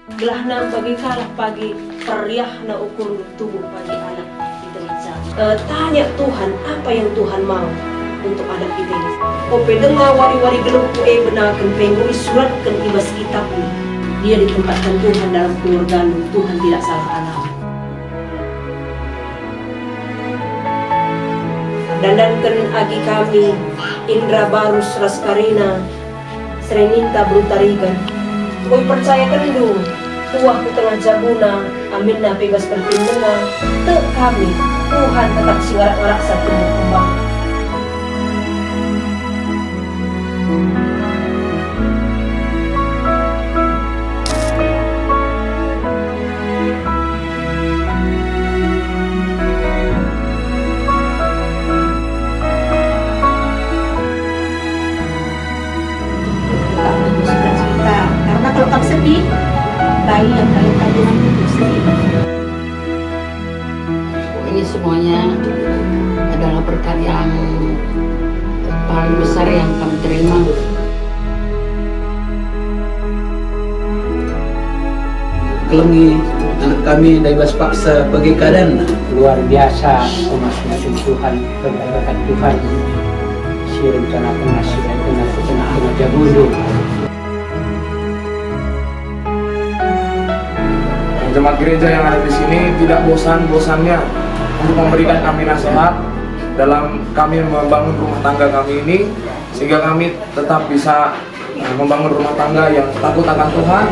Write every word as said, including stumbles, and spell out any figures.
Gelahna bage kalak pagi, periahna ukurndu tubuh bagi anak kita ni jabu. Eh, tanya Tuhan, apa yang Tuhan mau untuk anak kita ini? Ope denga wari-wari geluhku e benaken pe enggo isuratken i bas kitabNa. Dia ditempatkan Tuhan dalam keluargandu, Tuhan tidak salah alamat. Dandanken agi kami, Indra Barus ras Karina, Sreninta Berutarigan. Enggo ipercayakenndu tuah ku tengah jabuna, aminna pe i bas pertindenna, tek kami, Tuhan tetap si ngarak-ngaraksa tubuh kembang. Tetap terus sukacita, karena kalau kam sedih, bayi yang kalian kandungan itu sedih. Ini semuanya adalah berkat yang paling besar yang kami terima. Kelengi anak kami ndai bas paksa bage keadanna. Luar biasa pemasih Tuhan, keberkatan Tuhan si rencanaken nasib ku tengah-tengah jabundu. Jemaat gereja yang ada di sini tidak bosan-bosannya untuk memberikan kami nasihat dalam kami membangun rumah tangga kami ini, sehingga kami tetap bisa, eh, membangun rumah tangga yang takut akan Tuhan.